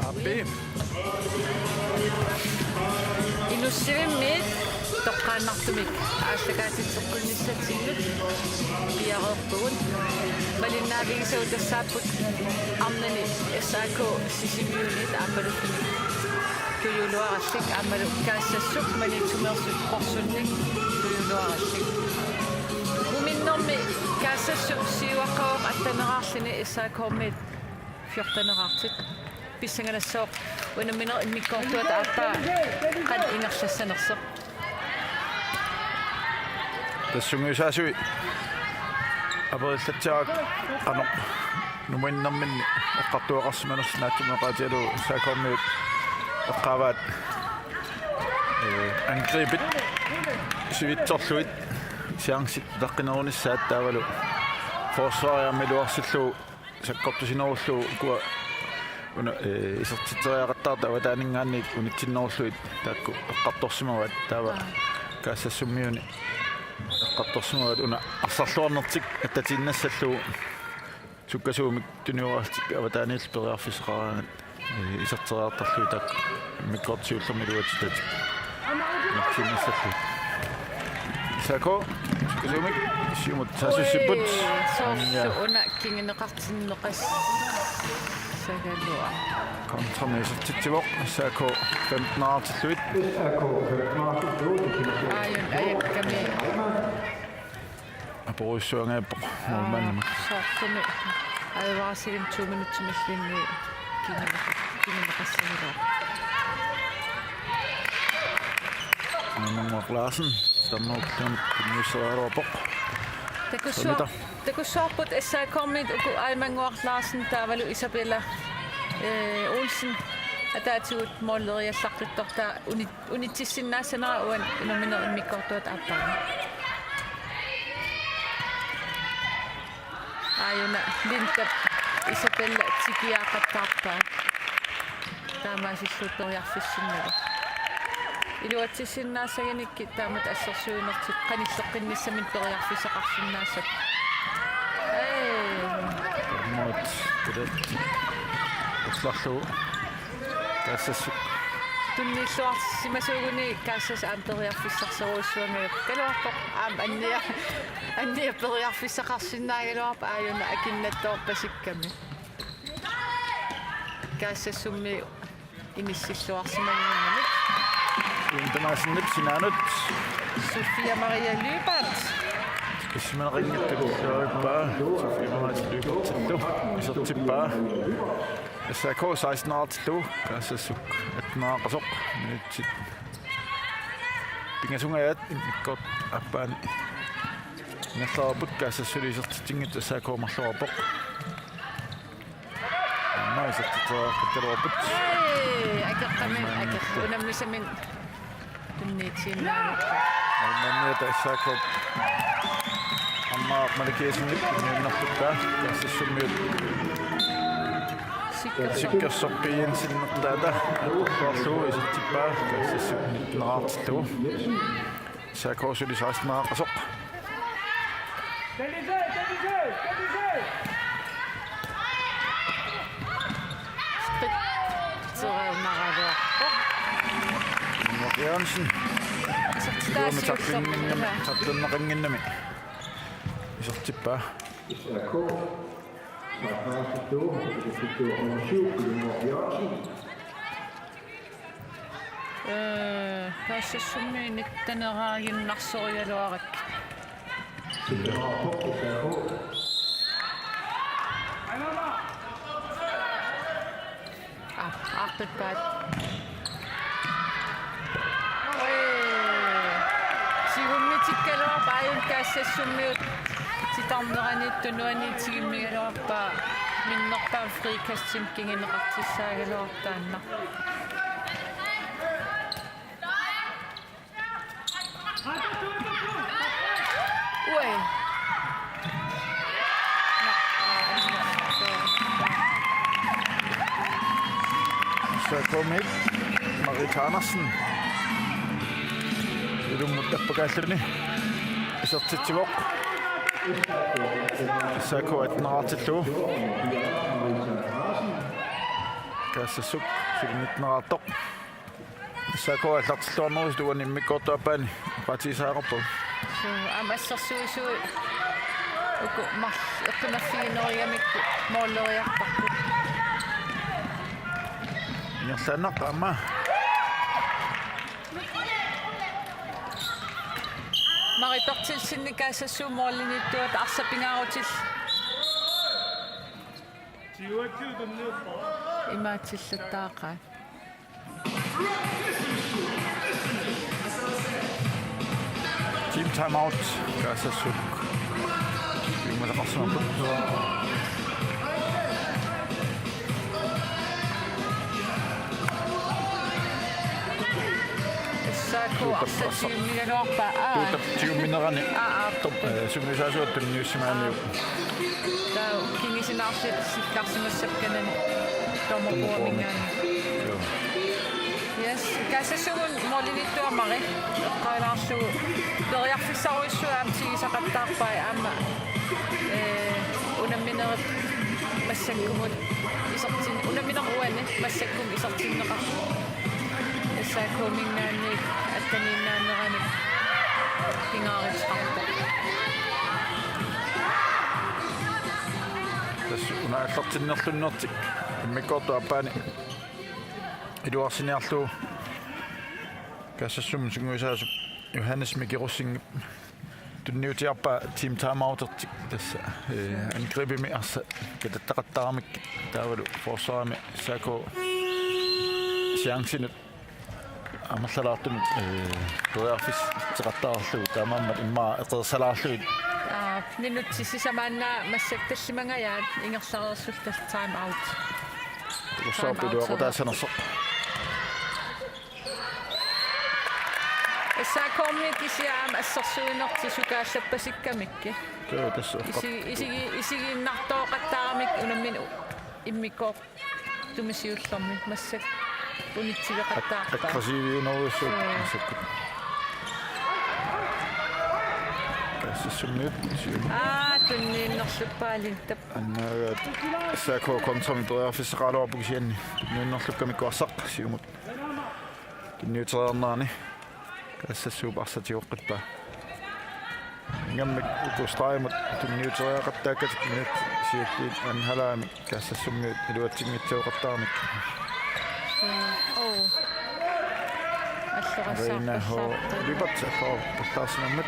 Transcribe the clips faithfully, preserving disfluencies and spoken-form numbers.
Aappi. Inussivimmiit toqqaannartumik aallakaatitseqqinnissatsinnik piareerpugut. Malinnaavigisavut tassaapput arnani S A K Sisimiuniit aappaluttuni tujuluarallit aammalu Kaassassuk Maniitsumeersut Porsunnik tujuluarallit. Uminnermi Kaassassuk siuaqqavoq atteneraarluni S A K-miit fjorteneraartut. Pissanganassaaq unammineq immikkoortuata aappaa qanoq ingerlassanersoq. Tassa sungiusaasui aperillatsiarakkit qanoq numuinnerminni eqqartueqarsimanersoq naatsumeeqaatigalugu S A K-miut eqqaavaat, ee, angribit sivitsorlugit chancit utaqqinerunissaat taavalu forsvari aamma iluarsillugu sakkortusinerullugu ukua una, ee, isertitseriaqattaartut avataaninngaanniit unitsinnerullugit taakku eqqartorsimavaat taava. Aa. Kaassassummiuni eqqartorsimavaat una arsarluarnertik attatiinnassallugu sukkasuumik tunioraallutik avataaniillu periarfissaqaraangat, ee, iserteriartarlugit taakku immikkoortoq siullermik iluatsitatik. Natsiinnassallugu. S A K, sukkasuumik, siumut saassussipput. Ui, soorlu. Ja. Una kinguneqartinneqassagaluaq. Kontrami isertitsivoq, S A K femten-ertillugit. Aajuna ajakkami. Aporujussuangaappoq målmandimut. Aa, soorlumi. Advarsel to minutsimilluunniit kinguneqa-, kinguneqassagaluaq. Aamannguaq Larsen, Danmarkilluunniit tunniusseriaraluarpoq. Takussuar-, takussuarput S A K-miit uku Aamannguaq Larsen taavalu Isabella, ee, Olsen ataatigut måleriallaqqittortaa uni-, unitsissinnaassanera uani unammineq immikkoortuata aappaani. Aajuna Lindap Isabella tikiaaqattaarpaa. Taamaasilluta periarfissinnagu. Iluatsissinnaassagunikkit taamatut assersuinertut qanilleqqinnissaminnik periarfissaqarsinnaassapput. Ee. Aammaat pilat ullarlugu Kaassassuk. Tunniilluarsimasuuguni Kaassassaq aamma periarfissarsorujussuanngilaq. Kaluarpoq aamma annia, annia periarfissaqarsinnaagaluarpoq aajuna akinnattoorpasikkami. Kaassassummi inissilluarsimanngimmat. Iintamaasinnip sinaanut. Sofia Maria Lyberth. Issimaneqanngitsoq takussaappaa. Sofia Maria Lyberthillu. Isertippaa. S A K seksten-ertillugu. Kaassassuk atten-eqasoq. Minutsit pingasungajaat immikkoortup aappaani. Ingerlareerput Kaassassuli isertitsinngitsoq S A K marluarpoq. Aamma isertitseriarput. Ee, akeqqamin, akeq-, unammisaminnik tunniutiinnarlugu. Aamma S A K. Aamma Malikiasenip tunniunnerput Kaassassummiut. Sikkersoq. Sikkersoq P N-sinnertaata. Atorluarlugu isertippaa Kaassassuk nitten-ertillugu. S A K suli seksten-eqasoq. Sqitsereernaraluarpoq. Henrik Jørgensen. Isertitaasiullerput. Tappinninnami, tappinneqannginnami. Isertippaa. S A K. Henrik Jørgensen. Ee, Kaassassummi nitteneqaraaginnarsorigaluarakkit. Aa, aaqqippaat. Ee, tigummitikkaluarpaat aajuna Kaassassummiut titarneraniit tunuaniit tigummigaluarpaat minnerpaamik frikastimik kinguneqartussaagaluarpoq taanna. Ui. S A K-miit Marit Andersen. Ilummut tappakaalluni isertitsivoq. S A K atteneraartillugu. Kaassassuk suli nitteneraartoq. S A K aallartilluarnerusut uani immikkoortup aappaani oqaatigisariaqarpoq. Suu, aamma assersuisui uku marl-, eqqumaffiginerugamikkit mooleriartarput. Ingerlaannaq aamma. Marit Berthelsen Kaassassuup mooliniittuata arsaq pingaarutillu. Imaatillattaaqaat. Team timeout, Kaassassuk. Juumasaqarsimapput. S A K arsaq tigummigaluarpaa. Aa. Tuutap tigumminerani. Aa, aa. Top, eh, sungiusaasuata tunniussimaarniuk. Taava kingusinaarluta sikkarsimassappat kanani dommerbordimingaanniit. Joo. Yes, Kaassassuup mooliniittua Marit eqqaalaarlugu periarfissarujussuaq aamma tigusaqattaarpai aamma, eh, unamminerit massakkumut isertin-, unamminerit uani massakkumut isertinneqarput. S A K-minngaanniit atteniinnaanerani pingaaruteqarpoq. Tassa una aallartinnerlunnertik immikkoortup aappaani iluarsiniarlugu Kaassassumi sungiusaasup Johannes Miki Rosing tunniutiarpaa team timeoutertik tassa, eh, angribimi arsaq katattaqattaaramikkit taavalu forsvarimi S A K chanceinut amerlalaartunut, eh, periarfisseqattaarlugu taamaammat immaqa eqeersalaarlugit. Aa, minutsit sisamaannaat massakkut tallimangajaat ingerlareersullu tassa timeout. Tusaarpiluaqutaassanersoq. S A K-mi kisianni aamma assersuinertik sukaallappasikkamikku. Joo, tassa. Isi-, isigi-, isigiinnartooqattaaramikkit unammineq immikkoortumik siullermi massakkut unitsiveqattaarpaa. Aggressiviunerujussuit. Joo. Massakkut. Kaassassummiut siumut. Aa, tunniunnerluppaa Lintap. Annaagaat S A K kontramik periarfissaqaraluarpoq kisianni. Tunniunnerlukkamikku arsaq siumut. Tunniuteriarnerani Kaassassuup arsaq tigoqqippaa. Ingammik uku stregimut tunniuteriaqattaakkatik minut siulliit anhalaami Kaassassummiut iluatsinngitsoqattaarmata. Oo. Arina H. Allorassaarpassaarput. Lyberth, H. Pallaarsimammat.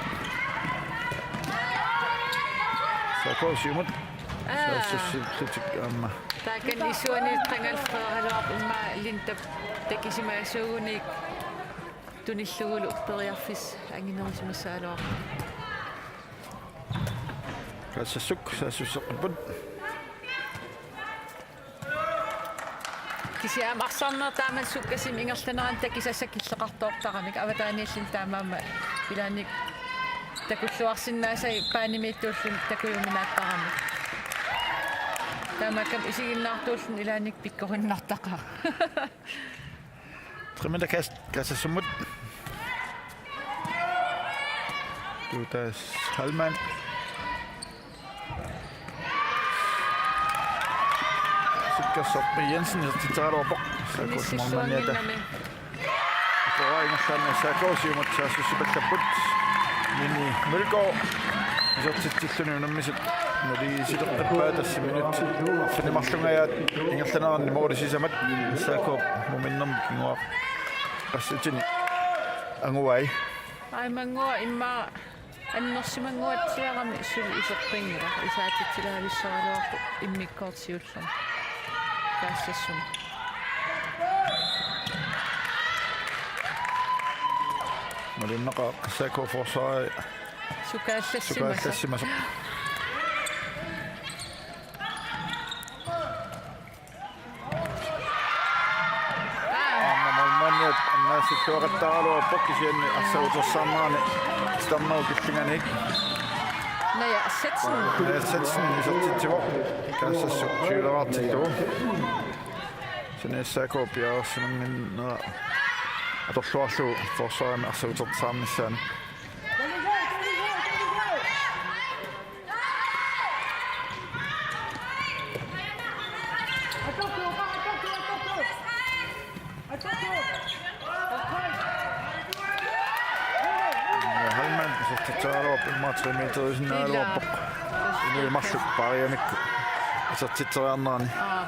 S A K siumut. Aa. Saassussillutik aamma. Taakani isuani qangalfeeraluarpoq immaqa Lintap takisimaasuugunik tunillugulu periarfissaq anginerisimassagaluarpoq. Kaassassuk saassusseqqipput. Kisianni arsarneq taama sukkasuumik ingerlanerani takusassat killeqartoortaramik avataaniilluni taamaammat ilaanni takulluarsinnaasai paanimiittuulluni takujuminaattarami. Taamaakkami isiginnaartuulluni ilaanni pikkorinnartaqaaq. Trimita Kas-, Kassassummut. Tuutas Halman. Sikkersorpi Jensen isertitseraluarpoq. S A K-p målmandiata. Koraingerlaanna S A K siumut saassussipallapput. Mini Mølgaard isertitsilluni unammisut naligiissileqqippaa tassa minutsit arfineq-marlungajaat ingerlaneranni måli sisamat S A K momentum kinguaqqassutini anguai. Aimangua imma annersimannguatsiarami suli iserpinngilaq isaatitsilaavissaraluarpoq immikkoortoq siullermik. Kaassassummi. Malunnaqaaq S A K forsvari sukaallassimasoq. Sukaallassimasoq. Aamma målmandiat annaasilluaqattaaraluarpoq kisianni arsaq utersaarnerani titarnerup killinganiit. Naja Setsen. Naja Setsen isertitsivoq. Kaassassuk tyveraartillugu. Sani S A K piareersimanngilaq atorluarlugu forsvarimi arsaq utertissaarnissaanut. Halman isertitseriaraluarpoq, immaqa tre meterisinnaaluarpoq. Ilaa. Inuit marluk paariamikkut isertitseriarnerani. Aa.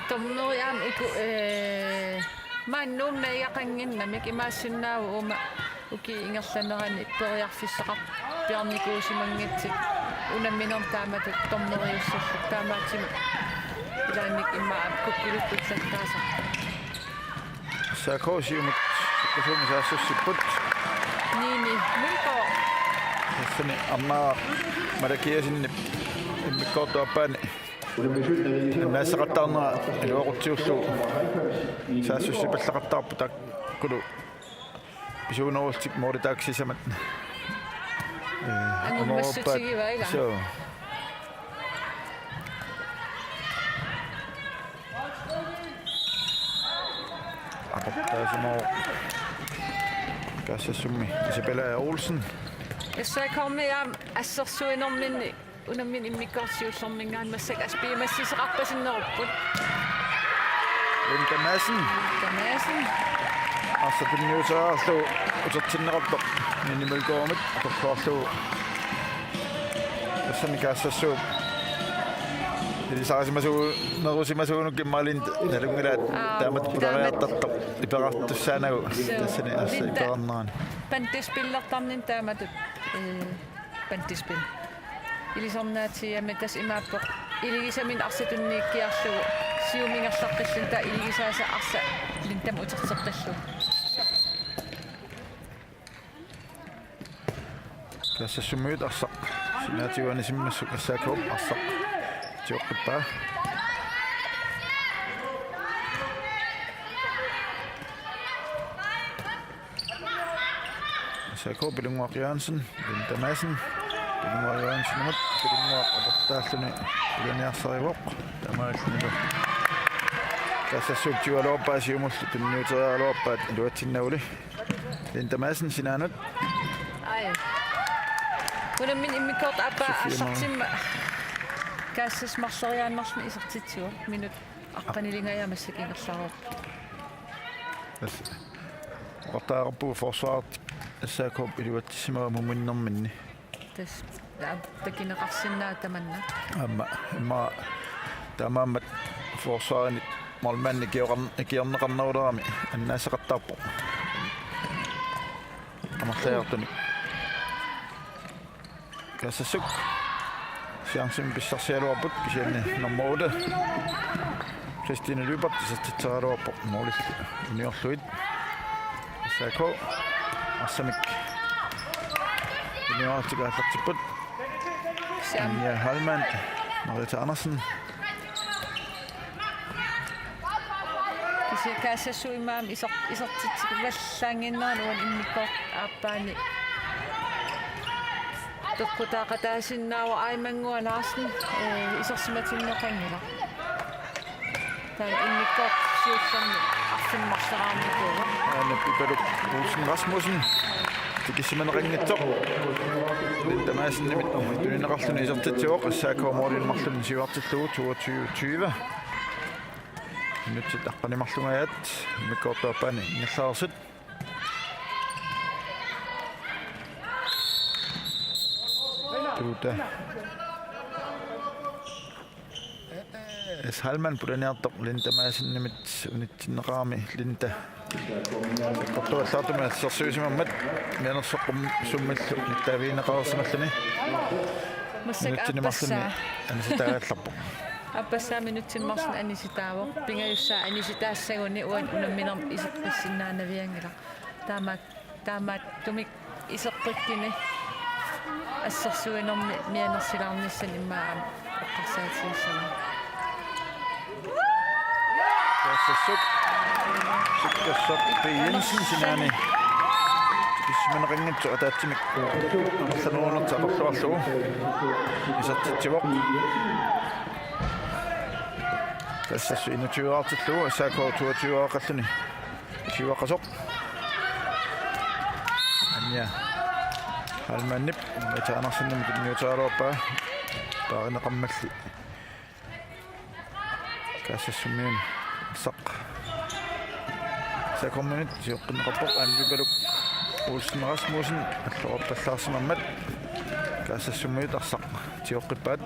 Dommeri aamma iku, ee, maani Nuummi naleqannginnamik imaassinnaavoq uuma ukiup ingerlanerani periarfissaqarpiarnikuusimanngitsut unamminermi taamatut dommeriussallutik, taamaattumik ilaannik immaqa kukkuluttunik taasaq. S A K siumut sukkasuumik saassussipput. Nini Mølgaard. Tassani arnaq Malakiasenip immikkoortup aappaani annaasaqattaarnera iluaqutsiullugu saassussipallaqqaartarpoq, taakkulu pisuunerullutik moolitaakka sisamat. Ee, angummassutigivaat ilaa. Suu. Aportaasimavoq Kaassassummi Isabella Olsen. S A K-mi aamma assersuinerminni unammineq immikkoortoq siullerminngaanniit massakkut assut piumassuseqarpasinnerupput. Linda Madsen. Linda Madsen. Arsaq tunniuteriarlugu utertinneqartoq Nini Mølgaardimit atorluarlugu. Tassani Kaassassuup ilisarisimasu-, nerusimasuunuku immaqa Linda nalunngilaat. Aa, taamatut taamatut pulariartartoq iperartussaanagu. Suu. Tassani arsaq Linda iperarnerani. Bandespillertarnini taamatut, ee, bandespil. Ilisarnaatigigamik tassa imaappoq iligisaminnik arsaq tunniukkiarlugu siumut ingerlaqqilluni taava iligisaasa arsaq Lindamut uterteqqillugu. Kaassassummiut arsaq sinaatigut anisimmassuk S A K-p arsaq tioqqippaa. S A K, Pilunnguaq Jørgensen, Linda Madsen, Pilunnguaq Jørgensenimut, Pilunnguaq aportaalluni pulaniarsarivoq, taamaallunilu Kaassassut tioraluarpaat, siumullu tunniuteriaraluarpaat iluatsinnaguli. Linda Madsen sinaanut. Ai. Unammineq immikkoortoq aappaa Sofie Marie. Arsartimma Kaassassut marloriaannarluni isertitsivoq, minut aqqanilingajaat massakkut ingerlareerpoq. Tassa oqartariaqarpugut forsvarertik S A K-p iluatsissimavaa muminnerminni. Tassa, ja, takuneqarsinnaavoq tamanna. Aamma, immaqa taamaammat forsvarinit målmandip ikioqar-, ikiorneqarnerulerami annaasaqattaarpoq. Amerliartunik. Kaassassuk chancemik pissarsiaraluarput, kisianni nummer otte, Christine Lyberth, isertitseriaraluarpoq målillu uniorlugit. S A K arsamik uniorarlutik aallartipput. Siam. Anja Hallmann, Marita Andersen. Kisianni Kaassassut imaammat iser-, isertitsivallaannginneranni uani immikkoortoq aappaani peqqutaaqataasinnaavoq Aimannguaq Larsen, ee, isersimatinneqanngilaq. Taava immikkoortoq siullermik arfineq-marloriarnikuuvoq. Aana Pipaluk Olsen Rasmussen tikissimaneqanngitsoq. Linda Madsenimit tunineqarluni isertitsivoq, S A K målinik marlunnik siuartillugu, toogtyve tyve. Minutsit aqqaneq-marlungajaat immikkoortup aappaani ingerlareersut. Tuuta S. Hallmann pulaniartoq Linda Madsenimit unitsinneqarami, Linda sakkortuallaartumik assersuisimammat mianersoqqussummillu nittaavigineqareersimalluni. Massakkut minutsini marlunni aappassaa anisitaagallarpoq. Aappassaa minutsini marlunni anisitaavoq. Pingajussaa anisitaassaguni uani unamminermi iseqqissinnaanavianngilaq. Taamaat-, taamaattumik iseqqikkuni assersuinermi mianersilaarnissani immaqa eqqarsaatigissavara. Kaassassuk. Sukkassaq P. Jensen sinaani. Pissusimaneqanngitsoq ataatsimik amerlanerunertik atorluarlugu isertitsivoq. Kassassu enogtyve-artillugu, S A K toogtyve-aqarluni siuaqqasoq. Anja Heilmannip Mette Andersenimut tunniuteriaraluarpaa. Paarineqarmalli Kaassassummiuni arsaq S A K-miunit sioqqinneqarpoq, Anvi Baluk Olsen Rasmussen allorarpallaarsimammat Kaassassummiut arsaq sioqqippaat.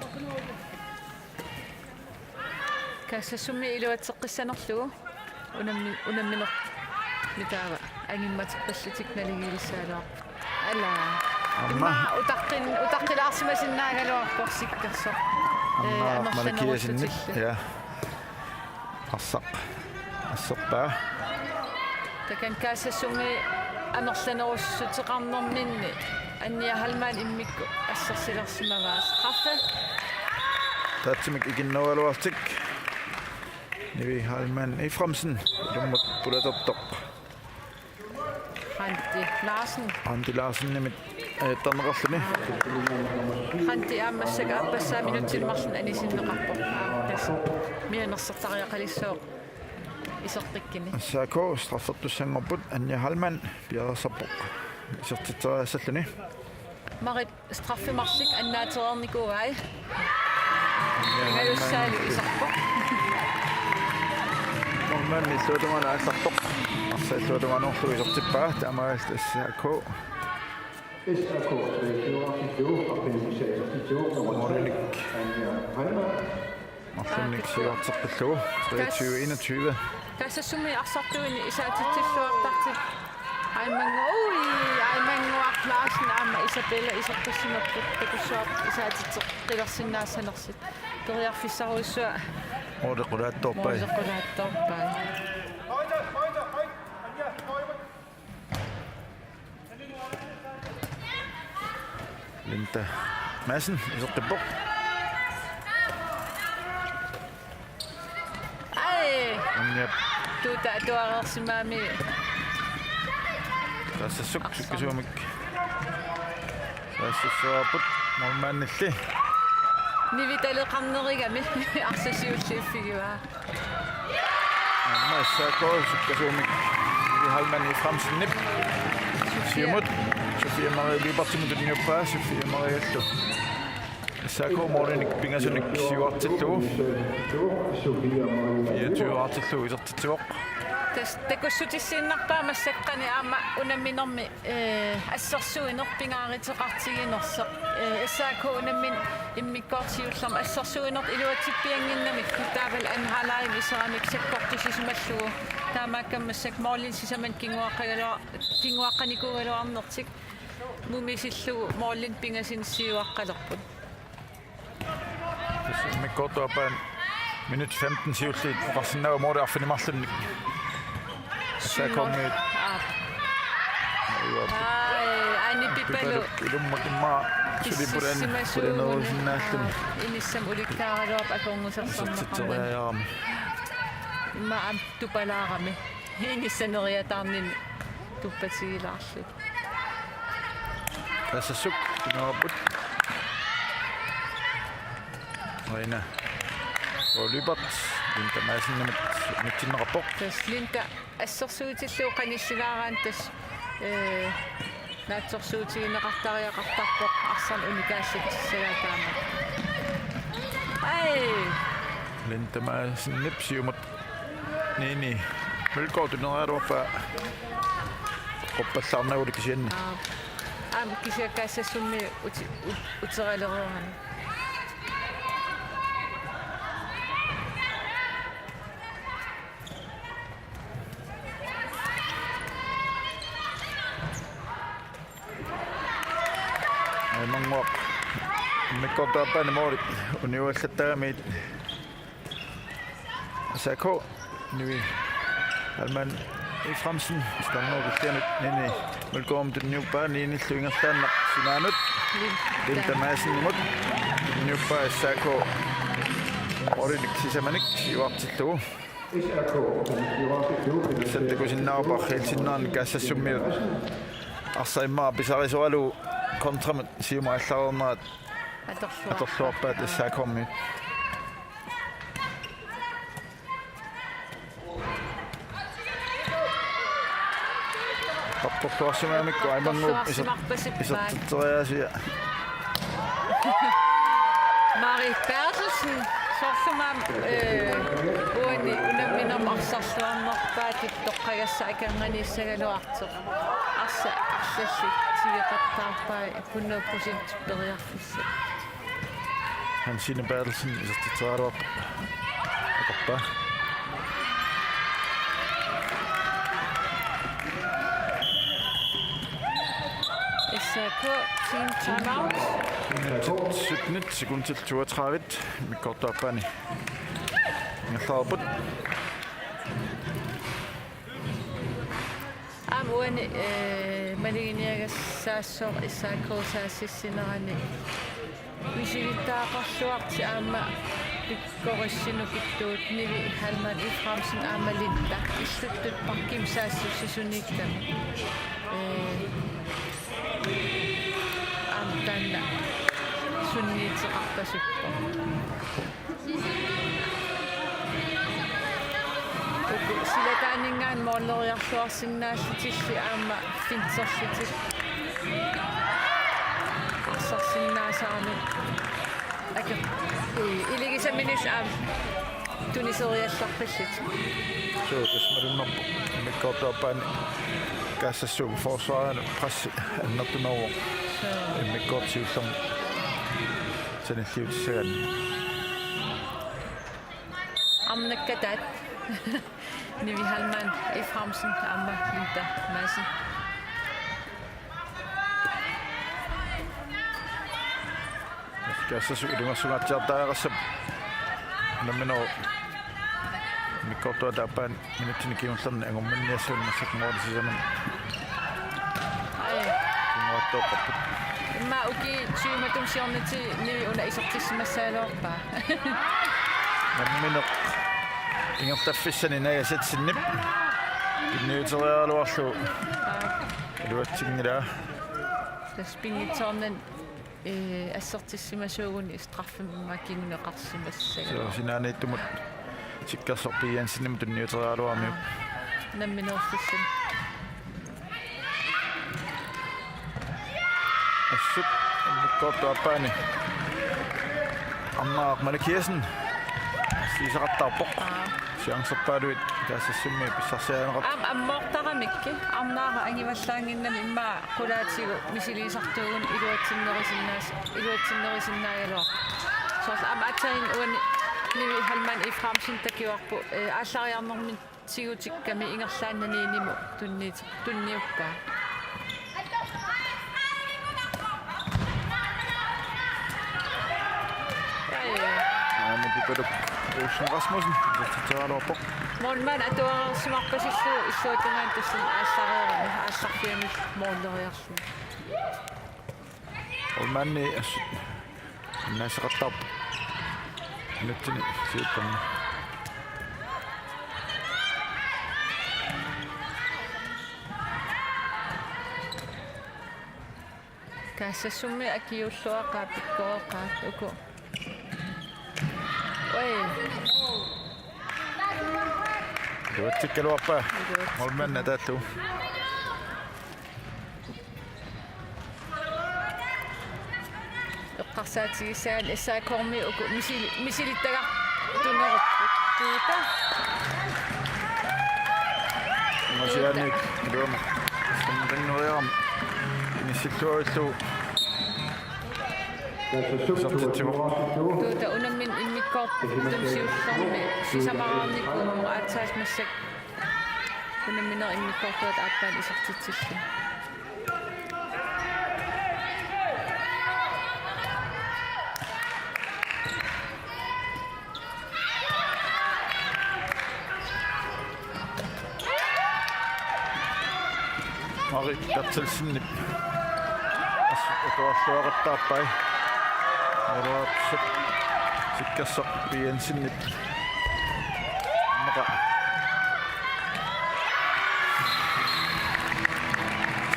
Kaassassummi iluatseqqissanerlugu unammi-, unamminermi taava angimmateqqillutik naligiilissagaluarput. Ala. Aamma. Immaqa utaqqin-, utaqqilaarsimasinnaagaluarpoq Sikkersoq. Aamma. Ee, Malikiasenip, amerlanerussutillu. Ja. Arsaq. Asserpaa. Takanna Kaassassummi amerlanerussuteqarnerminni Anja Heilmann immikkut assersilersimavaa. Straffe. Ataatsimik ikinnerugaluarlutik. Nivi Heilmann Efraimsen ilummut pulatertoq. Randi Larsen. Randi Larsenimit ajattarneqarluni. Randi aamma massakkut aappassaa minutsini marlunni anisinneqarpoq. Aap, tassa mianersortariaqalissooq isertikkuni. S A K straffertussanngorput, Anja Heilmann piareersarpoq isertitseriassalluni. Marit straffe marluk annaatereernikuuai. Pingajussaali iserpoq. Målmand illuatungaanut aallartoq. Arsaq illuatungaanut isertippaa. Taamaalillutik S A K. S A K treogtyve-artillugu, målmand Anja Heilmann. Marlunnik siuarteqqillugu, treogtyve enogtyve. Kaassassummi arsartuini isaatitsilluartartut. Aimanngu, ui, Aimannguaq Larsen aamma Isabella isertissimapput, takussuarput isaatitseqqilersinnaassanersut. Periarfissarujussuaq. Måli qulaattoorpai. Måli qulaattoorpai. Linda Madsen iseqqippoq. Ai. Anjap. Tuuta atuareersimaami. Kaassassuk sukkasuumik. Kaassassaapput målmandilli. Nivitaleqarnerigami arsaq siulliuffigivaa. Aamma S A K sukkasuumik Nivi Heilmann Efraimsenip. Sofia. Siumut. Sofia Marie Lyberthimut tunniuppaa, Sofia Mariellu. S A K målinik pingasunik siuartillugu. Fireogtyve-artillugu isertitsivoq. Tassa takussutissiinnarpaa massakkut qanoq aamma unamminermi Ee, assersuineq pingaaruteqartiginersoq. Ee, S A K unammineq immikkoortoq siullermik assersuinertut iluatsippiannginnamikku taavalu anden halvleg iseramik sakkortusisimallugu. Taamaakkami massakkut målinik sisamannik kinguaqqagaluar-, kinguaqqanikuugaluarnertik mumisillugu målinik pingasunik siuaqqalerput. Tassa immikkoortup aappaani minut femten siulliit oqarsinnaavoq måli arfineq-marlunnik. S A K-miut. Aa. Ajuaappoq. Ai, Anni Pipalu. Pipalu ilummut immaqa suli pulani, pisissimasunnguni. Pulanerusinnaalluni. Aa, inissami ulikkaaraluarpoq akornusarsinnaaqqammat. Isertitseriarami. Immaqa aamma tupalaarami. Inissaneriataarnini tuppatigilaarluni. Kaassassuk tunniupput. Aina. Og Lybert. Linda Madsenimut mitsinneqarpoq. Tassa Linda assersuutillugu qanissilaaraanni tassa, ee, naatsorsuutigineqartariaqartarpoq arsaq unikaallatsissagaa taama. Ai! Linda Madsenip siumut Nini Mølgaard tunniugaluarpaa quppallaarnagulu kisianni. Aa. Aamma kisianni Kaassassummi uti-, ut-, uteralereerami. Aimannguaq immikkoortup aappaani måli uniuallattaagamiuk. S A K, Nivi Heilmann Efraimsen, Stanley Kristianut, Nini Mølgaardimut tunniuppaa, Ninillu ingerlaannaq sinaanut, Linda Madsenimut tunniuppaa, S A K målinik sisamanik siuartillugu. Tassa takusinnaavarput arfineq-marlunnik Kaassassummiut Arsaq immaqa pisarisoralugu kontramut siumut aallareernerat atorluarpaat S A K-miut. Qaqorluarsimamikku Aimanguup iser-, isertitseriaasiat. Mari Berthelsen, soorlu aamma, eh, uani unamminermi arsarluarnerpaatut toqqagassaq akornanniissagaluartoq. Arsaq arlallit tigeqattaarpai hundrede procent periarfissat. Hansine Berthelsen isertitseriaraluarpoq. Akorpaa. S A K team timeout. Sytten sekundit toogtredive. Immikkoortup aappaani ingerlareerput. Aamma uani, eh, maluginiagassaassaaq S A K saassussinerani. Misilittagaqarluartut aamma pikkorissinukittuut Nivi Hallmann Efraimsen aamma Linda illuttut parkimi saassussisuniikkami. Eh, aamma taanna sunniuteqarpasippoq. Uku silataaninngaanniit måleriarluarsinnaallutillu aamma finterlutik. Arsarsinnaasaramik. Ake-, i-, iligisaminillu aamma tuniseriallarpallutik. Suu, tassa malunnarpoq. Immikkoortup aappaani Kaassassuk forsvarinut pressi annertuneruvoq. Suu. Immikkoortut siullermik sanilliutissagaanni. Arnakkataat. Nivi Hallmann Efraimsen aamma Linda Madsen. Kaassassuk ilungersungaatsiartariaqassapput. Unamminerup immikkoortuata aappaani minutsini kingullerni angumminniassaani massakkut måli sisamanni. Ai. Kinguaattooqqapput. Immaqa ukiut tyve matuma siornatigut Nivi una isertissimassagaluarpaa. Nammineq ingerlaffissani Naja Zetzenip tunniuteriaraluarlugu. Aa. Iluatsinngilaa. Tassa pinngitsoornani, eh, assertissimasuuguni straffemik immaqa kinguneqarsimassagaluarpoq. Suu, sinaaniittumut Sikkersoq B Jensenimut tunniuteriaraluaramiuk. Aa. Nammineerfissami. Assut immikkoortup aappaani. Arnaaraq Malakiassen. Siisaqattaarpoq. Aa. Chancerpaaluit Kaassassummi pissarsiarineqarpoq. Aamma ammoortaramikkit. Arnaaraq angivallaannginnami immaqa qulaatigut misiliisartuuguni iluatsinnerusinnaas-, iluatsinnerusinnaagaluarpoq. Soorlu aamma aatsaannguaq uani Nivi Hallmann Efraimsen takuarput, eh, aallariarnermik tigutikkami ingerlaannaq niinimut tunniut-, tunniuppaa. Ai. Aamma Pipaluk Olsen Rasmussen, isertitseriaraluarpoq. Målmand atuareersimarpasilluni illuatungaani tassani aallareerami, aallarfiami måleriarluni. Målmandi as-, annaasaqattaarpoq. Minutsini siullerni. Kaassassummi akiuulluaqaat pikkoreqaat uku. Oi. Iluatsikkaluarpaa. Iluatsikkaluarpaa. Målmand ataallugu. Eqqarsaatigissagaanni S A K-mi uku misili-, misilittagartunerupput. Tuuta. Masianik luama. Samqinngeriarami. Inissilluarillugu. Isertitsivoq. Tuuta unammineq immikkoortumi siullermi sisamaraarnikuuvoq aatsaat massakkut. Unammineq immikkoortuata aappaani isertitsilluni. Mari Berthelsenip assut atuarluaqattaarpai. Atuarluarpaa Sikkersoq B Jensenip. Immaqa.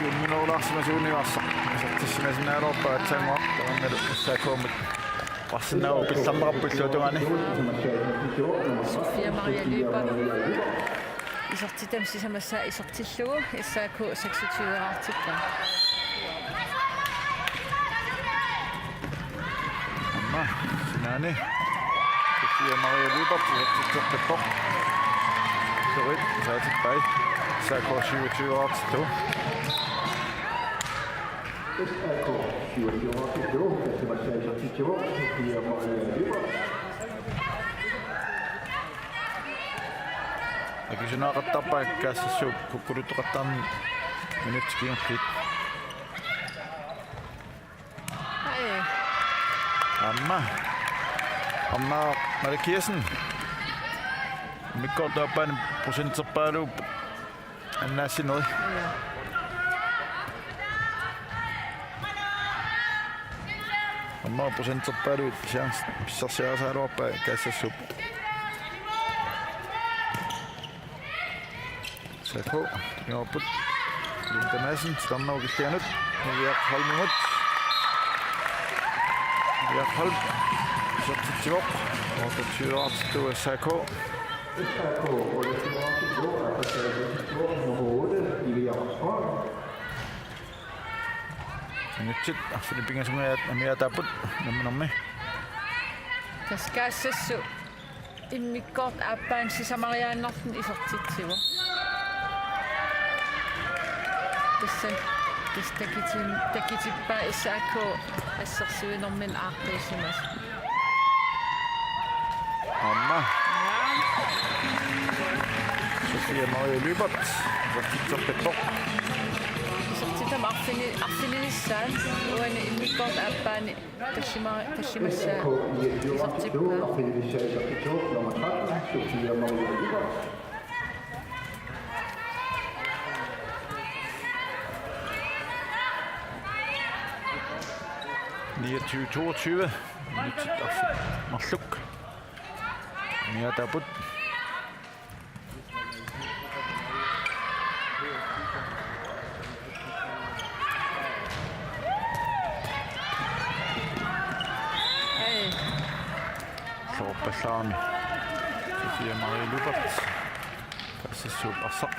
Unnunerulaarsimasuuniuarsaq isertissimasinnaagaluarpaa aatsaannguaq, tamannalu S A K-mut oqarsinnaavoq pillarneqarput illuatungaani. Sofia Maria Lyberth isertitami sisamassaa isertillugu S A K seksogtyve-raartippaa. Aamma sinaani Sofia Maria Lyberth isertitseqqippoq. Sorit saatippai S A K syvogtyve-raartillugu. S A K syvogtyve-raartillugu, isertitseqqippoq Sofia Maria Lyberth. Akisunaaqattaarpaa Kaassassut kukkuluttoqattaarneq minutsit kingulliit. Ai. Aamma. Aamma Malikiasen. Immikkoortup aappaani procenterpaaluuvoq annaassinerit. Ja. Aamma procenterpaaluit chance pissarsiarisaraluarpaa Kaassassut. S A K, iorput. Linda Madsen, titarnerup killilianut. Niviaq Holmimut. Niviaq Holm. Isertitsivoq. Otteogtyve-raartillugu S A K. S A K, otteogtyve-raartillugu, nummer otte, Niviaq Holm. Minutsit arfineq-pingasunngajat amiaataapput, unamminermi. Tassa Kaassassut immikkoortup aappaani sisamariaannarluni isertitsivoq. Tassa, tassa takutin-, takutippaa S A K assersuinermini aaqqiissimasoq. Aamma. Ja. Sofia Maria Lyberth isertitseqqippoq. Isertitami arfini-, arfinilissaat uani immikkoortup aappaani tallima-, tallimassaa isertippaa. Niogtyve toogtyve. Minutsit arfineq-marluk amiaataapput. Ai. Soorpallaarami Sofia Maria Lyberth. Kaassassut arsaq.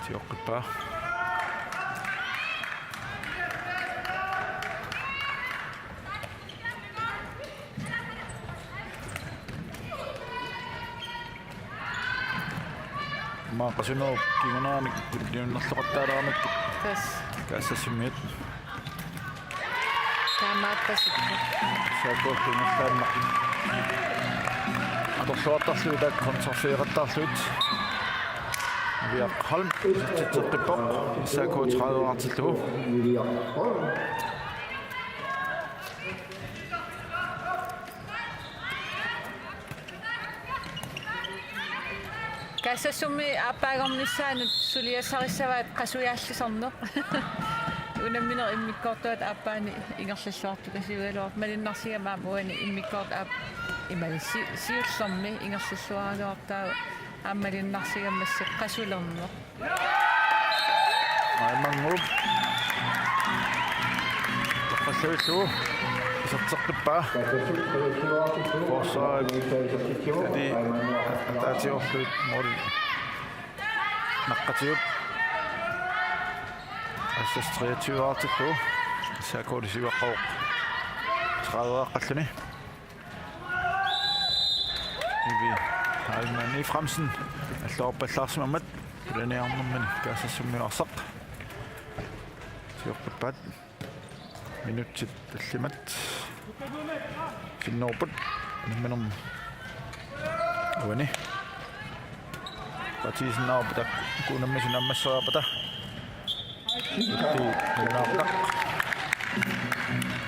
Tioqqippaa. Aamma qasunerup kinguneranit tunniunnerluaqattaalaarmat. Tassa. Kaassassumiit. Taamaappasikku. S A K-llu ingerlaannaq atorluartarlugit taakku kontrafeeqattaarlugit. Niviaq Holm isertitseqqippoq. S A K tredive-raartillugu. Kaassassumi aappaagornissaanut suliassarissavaat qasujaallisarneq. Unammineq immikkoortuata aappaani ingerlalluartukasiugaluarpoq, malunnarsigamik aamma uani immikkoortup aap-, imaluunniit si-, siullermi ingerlalluaraluartaavoq aamma malunnarsigamik massakkut qasulerneq. Aimannguup. Toqqallavillugu. Iserteqqippaa. Forsvarip. Adi. Ataatiorluit mål. Naqqatigut. Assas treogtyve-raartillugu. S A K-li siuaqqavoq. Tredive-aaqqalluni. Ivi Heilmann Efraimsen alluarpallaarsimammat, pulaniarnermini Kaassassummiut arsaq. Sioqqippaat. Minutsit tallimat sinneruput. Unamminermi uani. Partiisinnaarpata, kuunammi sunammasseriarpata. Utti nalunaaqutaq.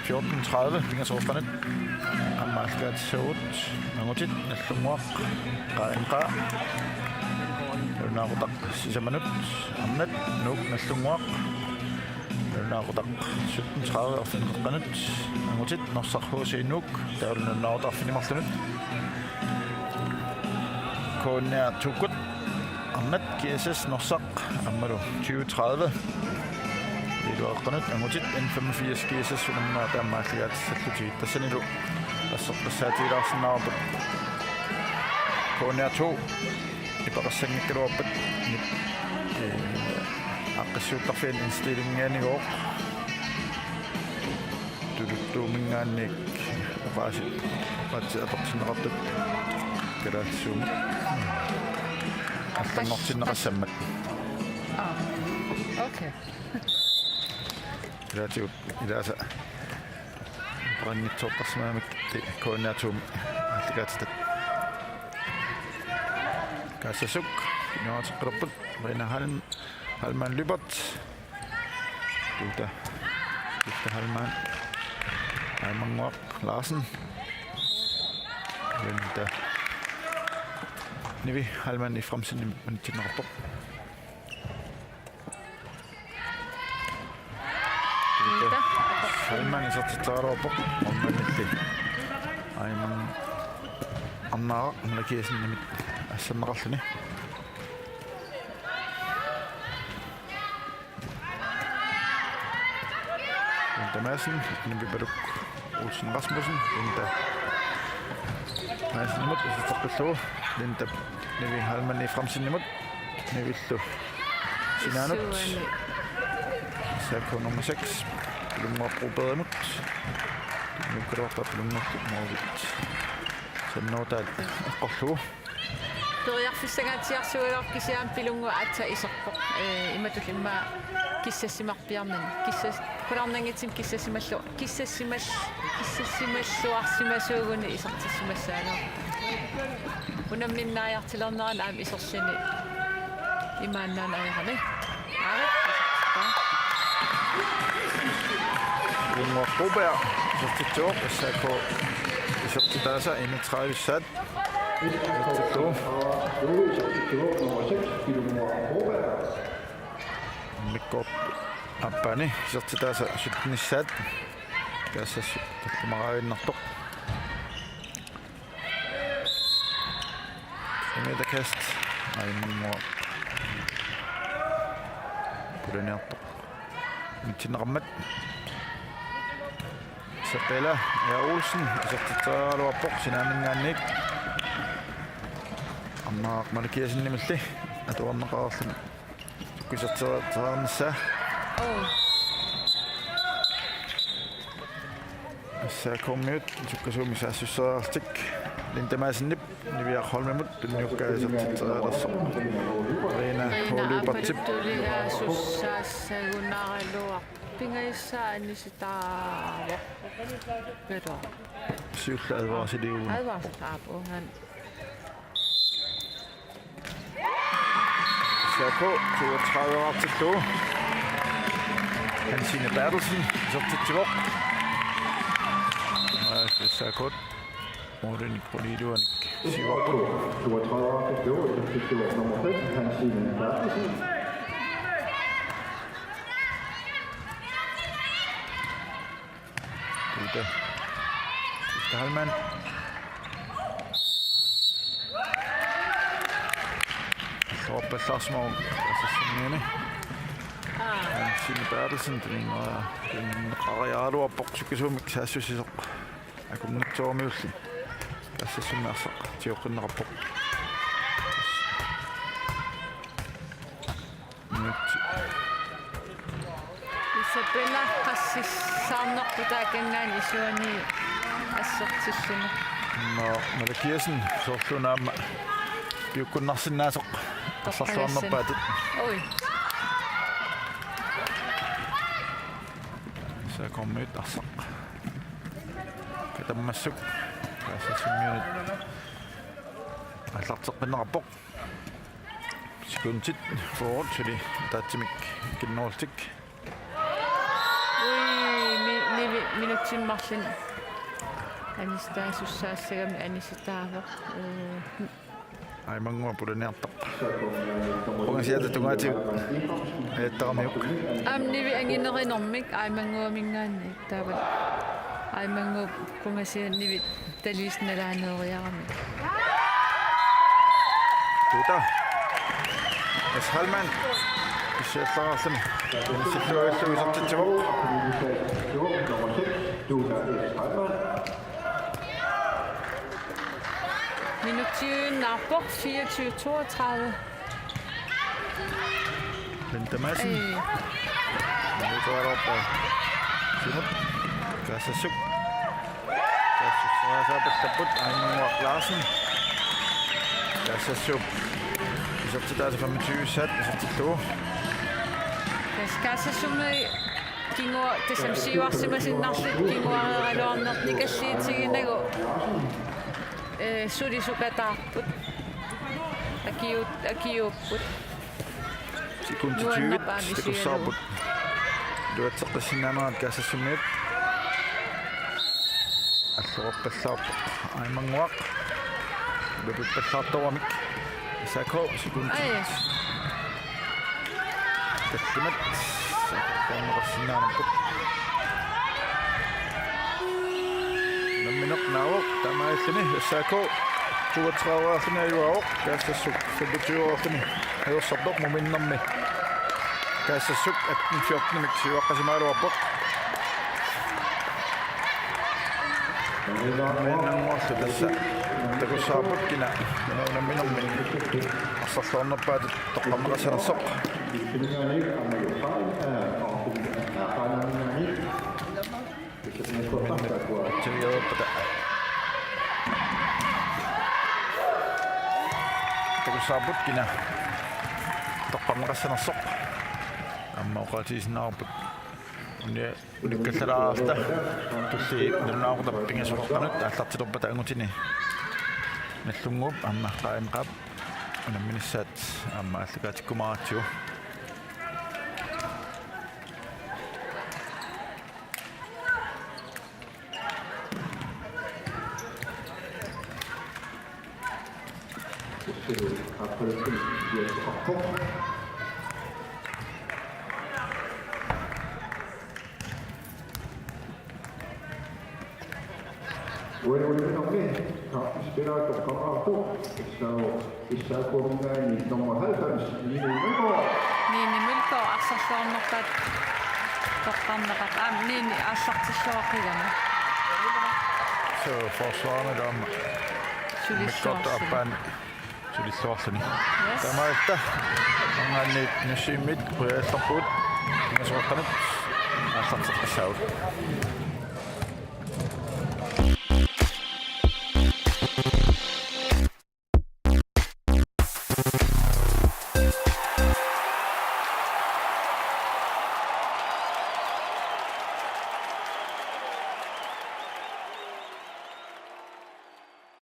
Fjorten tredive, pingasoorpanit. Aamma aallakaatissaagut. Angutit, Nagdlunguaq. Qaanqaa. Nalunaaqutaq sisamanut. Arnat, Nuuk, Nagdlunguaq. Nalunaaqutaq sytten tredive arfineq-qeqqanut. Angutit, Norsaq H C Nuuk. Taavalu nalunaaqutaq arfineq-marlunut. K N R Tuukkut. Nat G S S Norsaq aammalu tyve tredive. Iluaqqanut angutit N femogfirs G S S unamminerat aamma aalligaatissallugit tassanilu asseqqissaatigilaarsinnaavarput. K N R to ipeqassanngikkaluarpat, eh, aaqqissuuttarfiani indstillingianigooq. Tuluttuuminngaanniit oqaasii paatsi atortinneqartut kalaallisuumik allanngortinneqassammat. Ah, okay. Ilaatigut ilaasa paranngitsoortarsimamik K N R to-mi aalligaatitat. Kaassassuk inuateqqalerput Rina Halm-, Halman Lybert. Tuta. Tuta Halman. Aimannguaq Larsen. Linda. Nivi Halman Efraimsen unammineqarpoq. Tuta. Halman isertitseraluarpoq. Ormannitti. Aiman Arnaaraq Malakiassenimit asserneqarluni. Linda Madsen, Nivi Baluk Olsen Rasmussen, Linda Madsenimut iserteqqillugu, Linda Nivi Halman Efraimsenimut, Nivillu sinaanut. Suani. S A K nummer seks, Pilunnguaq Brobergimut. Nukkaluarta Pilunnguaq Moovit. Sannuutaat eqqorlugu. Periarfissangaatsiarsugaluarpoq kisianni Pilunnguaq aatsaat iserpoq. Ee, imatullu immaqa kissassimarpiarnani. Kissas-, qularnanngitsumik kissassimallu-, kissassimal-, kissassimalluarsimasuuguni isertissimassagaluarpoq. Unamminnaajartulernerani aamma iserluni imaannaanngikkaluarami. Aarit, isertittaa. Pilunnguaq Broberg isertitsivoq, S A K isertitaasa enogtredive-ssaat. Immikkoortup aappaani isertitaasa sytten-issaat. Kaassassut tallimaraaginnartoq. Femmeterkast. Aimannguaq pulaniarpoq. Mitsinneqarmat. Isabella Ea Olsen isertitseriaraluarpoq sinaaninngaanniit. Arnaaraq Malakiassenimilli atuarneqareerluni sukkusertitseriarnissaa. Oh. S A K-miut sukkasuumik saassusseriarlutik. Linda Madsenip Niviaq Holmimut tunniukkaa isertitserialersoq. Rina H. Lybertip. Apaluttuligaasussaassaagunaraluarpoq. Pingajussaanik anisitaavoq. Peto. Siulleq advarsiliugunarpoq. Advarsel, aap, uunga. S A K toogtredive-raartillugu. Hansine Berthelsen isertitsivoq. Aa, S A K-t målinik quniluanik siuarput. Toogtredive-raartillugu, isertitsivoq nummer fem, Hansine Berthelsen. Tuta. Tuta Halman. Soorpallaarsimavoq asassinniini. Aa. Hansine Berthelsen tunniunnera-, tunniunneriaraluarpoq sukkasuumik saassussisoq. Akunngitsoorumiulli. Assassummi arsaq tioqqinneqarpoq. Isabella qassissaarnerput taakanngaanniit isuani assertilluni. Nå, Malakiassen soorluuna aamma piukkunnarsinnaasoq arsarluarnerpaatit. Oi. S A K-miut arsaq katammassuk. Kaassassummiunit aallarteqqinneqarpoq. Sekundit fyrre suli ataatsimik kinnerullutik. Ui, mi-, Nivi, minutsit marluk anisitaasussaassagamik anisitaavoq. Ee, Aimannguaq pulaniartoq. Qungasiata tungaatigut ajattaramiuk. Aamma Nivi anginerinermik Aimannguaminngaanniit. Taava Aimannguup qungasiat Nivit taliisinalaaneriarami. Tuta. Mads Heilmann. Issiallaarluni. Silluarillu isertitsivoq. Minuttiuinnarpoq fireogtyve toogtredive. Bente Madsen. Ei. Minuttuarorpa. Sinut. Kaassassuk. Kaassassuk. Saappallapput Aimannguaq Larsen. Kaassassuk. Isertitaasa femogtyve sat. Isertillugu. Kas-, Kaassassumi kingu-, tassami siuarsimasinnarlutik kinguareeraluarneq nikalliutiginagu. Eh, sulisukataarput. Akiu-, akiuupput. Sekundit tyve, nuannerpaamik siulleq. Takussavarput. Iluatseqqissinnaanerat Kaassassummiut. Allorpallaarpoq Aimannguaq. Iluatseqqipallaartoramik. S A K sekundit. Ai. Tallimat. Taanneqarsinnaanerput. Unammineq naavoq taamaalilluni S A K toogtredive-rluni ajugaavoq, Kaassassuk femogtyve-rluni ajorsartoq, muminnermi Kaassassuk atten fjorten-imik siuaqqasimagaluarpoq. Aimannguarlu tassa takussavarput kina unamminermi arsarluarnerpaatut toqqarneqassanersoq. Takussavarput kina toqqarneqassanersoq. Aamma oqaatigisinnaarput. Unia-, unikkallalaarta. Tulliani nalunaaqutaq pingasoqartanut aallartilerpata angutini Nagdlunguup aamma Qaannguup unamminissaat aamma aallakaatikkumaaratsigu. Uani unamminermi kaartispilaato toqqarneqarpoq S A K-minngaanniit nummer halvfems, Nini Mølgaard. Nini Mølgaard arsarluarnerpaatut toqqarneqarpoq. Aamma Nini aallartilluaqqigami. Suu, forsvarimi taama. Sulissuarluni. Mølgaard appaani sulilluarluni. Yes. Taamaalilluta. Angaanniit nusiimmit qujallarpugut. Pingasoqartanut aallarteqqissaagut.